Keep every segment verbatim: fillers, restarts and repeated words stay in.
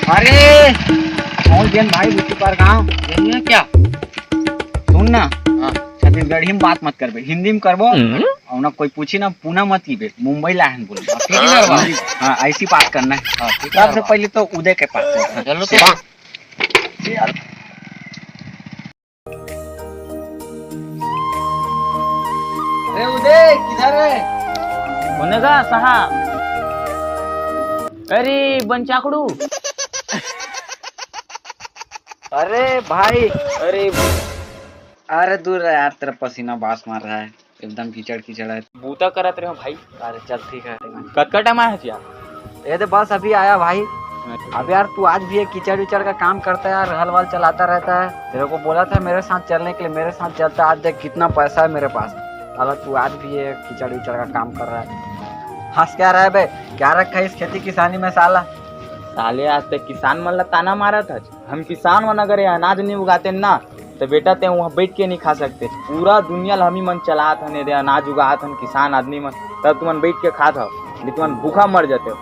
अरे, पहुंच गेन भाई, बुच्ची पार गांव। यही है क्या? सुन ना, हाँ। छत्तीसगढ़ी में बात मत करबे, हिंदी में करबो। हम्म। और ना कोई पूछी ना, पूना मत कीबे, मुंबई ला हन बोले। ठीक है ना? हाँ, ऐसी बात करना है। हाँ, ठीक है सबसे बाबा। पहले तो उदय के पास। चलो तो। अरे उदय, किधर है? होने का साहब। अरे बंचाकड़ू। अरे भाई। अरे, अरे दूर रह यार, तेरा पसीना बास मार रहा है, एकदम कीचड़ कीचड़ है। बूता करत रहे हो भाई। अरे चल ठीक है। कतका टाइम आया है यार? ये तो बस अभी आया भाई। अच्छा। अब यार तू आज भी ये कीचड़ विचड़ का काम करता है यार, हल वल चलाता रहता है। तेरे को बोला था मेरे साथ चलने के लिए, मेरे साथ चलता, आज देख कितना पैसा है मेरे पास। साला तू आज भी ये कीचड़ विचड़ का काम कर रहा है, हंस क्या रहा है बे? क्या रखा है इस खेती किसानी में साला? साले आज तक किसान मन ला ताना मारत हच। हम किसान मन अगर ये अनाज नहीं उगाते ना, तो बेटा ते वहाँ बैठ के नहीं खा सकते। पूरा दुनिया ला हमी मन चलात हन, ये दे अनाज उगात हन किसान आदमी मन, तब तुमन बैठ के खात हो, नहीं तुमन भूखा मर जाते हो।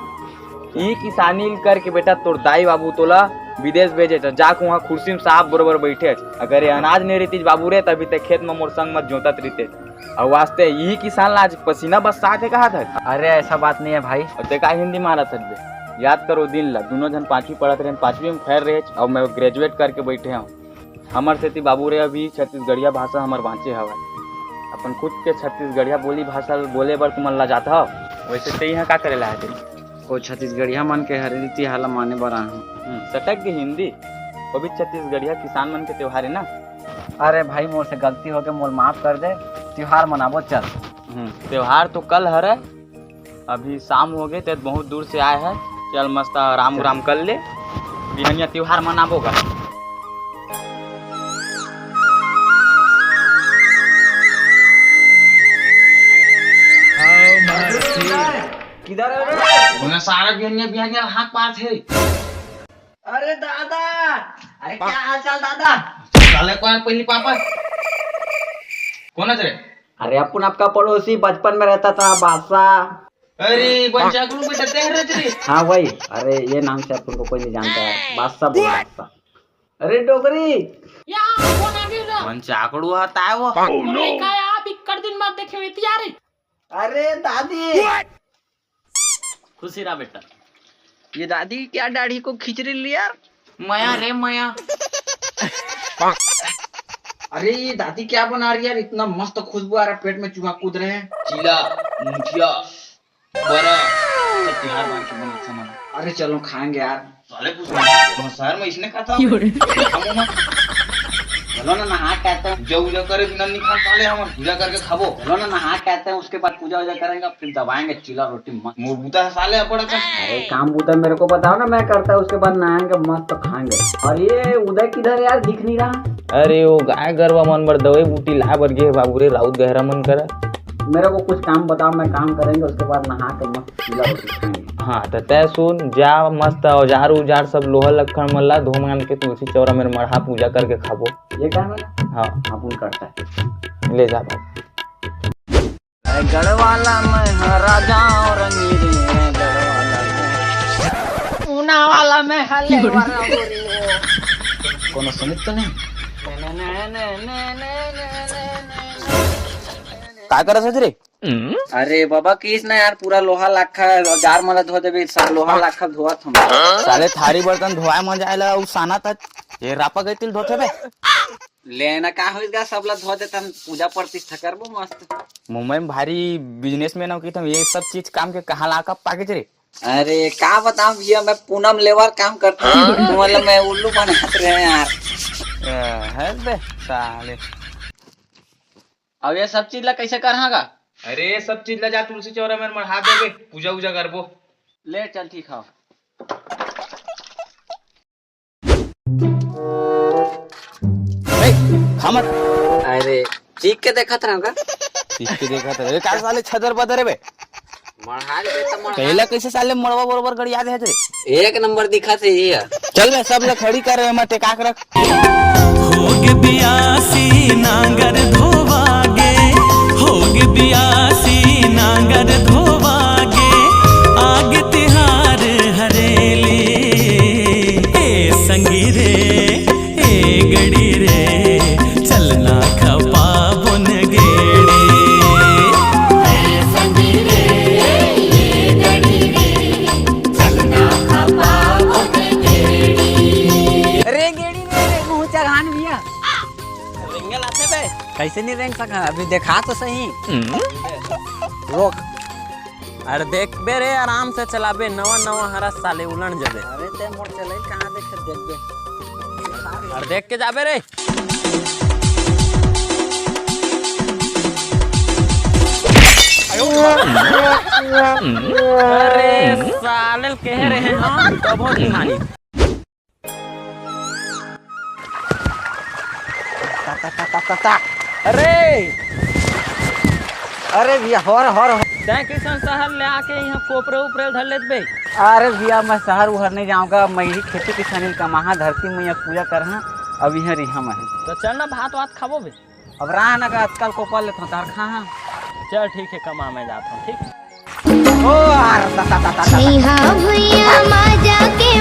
ई किसानी ल करके बेटा तोर दाई बाबू तोला विदेश भेजे, तो जाके वहाँ कुर्सी में साहब बरोबर बैठे हच। अगर ये अनाज नहीं रहती बाबू रे, तभी ते खेत में मोर संग मत जोतत रहते। और वास्ते यही किसान ला आज पसीना बरसात है कहा था। अरे ऐसा बात नहीं है भाई। और ते का हिंदी मारत हच बे? याद करो दिन ला, दोनों जन पांचवी पढ़त रहे, पांचवी में फेल रहे, और मैं ग्रेजुएट करके बैठे हूँ। हमर सेती बाबू रे अभी छत्तीसगढ़िया भाषा हमर बाँचे हवय। अपन खुद के छत्तीसगढ़िया बोली भाषा ल बोले बर तुमन लजात हव, वैसे ते इहाँ का करे ला आए हस? ओ छत्तीसगढ़िया मन के हरेली तिहार ल माने बर आए हंव। हम्म, सटक गे हिंदी। वो भी छत्तीसगढ़िया किसान मन के त्योहार है ना। अरे भाई, मोर से गलती हो गे, मोर माफ कर दे। तिहार मनाबो चल। हम्म, त्योहार तो कल हरे, अभी शाम हो गे, ते बहुत दूर से आए है। चल मस्त आराम उराम कर ले, बिहनिया त्योहार मनाबो गा। किधर है रे? उन्हें सारा बिहनिया बिहनिया हाथ पास है। अरे दादा, अरे क्या हाल चाल दादा? साले को यार पहली पापा। कौन है तेरे? अरे अपन आपका पड़ोसी बचपन में रहता था बादशाह। अरे बच्चा को बेटा तेरे रे। हाँ वही। अरे ये नाम से अपन को कोई नहीं जानता है, बादशाह बोला बादशाह। अरे डोगरी। या कोन आ गया? मन चाकड़ू आता है वो। Oh, no। का आप इक्कड़ दिन मत देखे हुए तैयारी। अरे दादी। खुशी रहा बेटा। ये दादी क्या दाढ़ी को खींच रही यार? मया रे मया। अरे ये दादी क्या बना रही यार, इतना मस्त खुशबू आ रहा, पेट में चूहा कूद रहे हैं। चीला, मुठिया, बरा, सब तिहार बार के बनाते हैं। अरे चलो खाएंगे यार। साले कुछ नहीं, बहुत शहर में इसने खाता है। क्यों रे? खाऊं मैं। चलो ना नहा के आते हैं। पूजा वूजा करे बिना नहीं खा साले हम, पूजा करके खाबो। चलो ना नहा के आते हैं, उसके बाद पूजा वूजा करेंगे, फिर दबाएंगे चीला रोटी मस्त। मोर बूता है साले अपड़ का। अरे काम बूता मेरे को बताओ ना, मैं करता है, उसके बाद नहाएंगे मस्त खाएंगे। और ये उदय किधर है यार, दिख नहीं रहा। अरे वो गाय गरवा मन बर दवाई बूटी लाए बर गे बाबू रे, राउत गहरा मन करा। मेरे को कुछ काम बताओ, मैं काम करेंगे, उसके बाद नहा के मस्त चीला रोटी खाएंगे। हाँ, तो तय सुन, जा मस्त औजार उजार सब लोहा लक्खड़ मन ला धो मान के तुलसी चौरा मेर मढ़ा पूजा करके खाबो। ये क्या है? हाँ। हाँ, पुण्य करता है। ले जा भाई। गढ़वाला में है राजा औरंगजेब, गढ़वाला में। ऊना वाला में हले वाला बोली। कोनो सुनित तो नहीं? का करत हस रे? अरे बाबा, किस ना यार, पूरा लोहा लाखा औजार मन ला धो देबे, सब लोहा लाखा धोवत हम। साले थारी बर्तन धोवाए म जाए ला, उ साना त ये रापा गई तिल धोथे बे। ले ना, का होइस गा, सब ला धो देथन, पूजा प्रतिष्ठा करबो मस्त। मुंबई में भारी बिजनेसमैन हो कि तुम ये सब चीज काम के कहाँ ला का पाकिज रे? अरे का बताऊं भैया, मैं पूनम लेवर काम करता हूँ, मतलब मैं उल्लू बनात रहे यार। ए, है बे साले। अब ये सब चीज ला कैसे करहा गा? अरे ये सब चीज ला जा तुलसी चौरा में मढ़ा देबे, पूजा उजा करबो। ले चल ठीक है। ए, खा मत। अरे चीख के देखत रहा गा। चीख के देखत रहा। अरे का साले छदर बदर है बे? मढ़ा ले बे त मढ़ा। पहला कैसे साले मड़वा बरोबर गड़िया दे रे? एक नंबर दिखत हे ये। चल बे, सब ला खड़ी कर रहे, मैं टेकाक रख। होगे बियासी नांगर धोवागे, होगे बियासी नांगर धोवागे, आगे तिहार हरेली। ऐसे नहीं रेंग सका, अभी देखा तो सही। रोक। अरे देखबे रे, आराम से चलाबे, नवा नवा हरा साले उलड़ जबे। अरे ते मोर चलई कहाँ देखे, देखबे। अरे देख के जाबे रे। अरे साले ल कहे रहे हम, तभो नहीं मानी। ता, ता, ता, ता, ता, ता। अरे, अरे भैया, हर, हर, हर। तैं किसन सहर ले आके यहाँ कोपरे उपरे धर लेत बे। अरे भैया, मैं सहर उहर नहीं जाऊँगा, मैं ही खेती किसानी कमाहा, धरती मैया पूजा करहा, अब यहाँ रिहा मैं। तो चल ना, भात वात खाबो बे। अब राह ना का आजकल कोपा लेत हूँ, तार खा हाँ। चल ठीक है, कमा मैं जात हूँ, ठीक। ओ यार, ता, ता, ता, ता, ता। इहाँ भुइयाँ मा जाके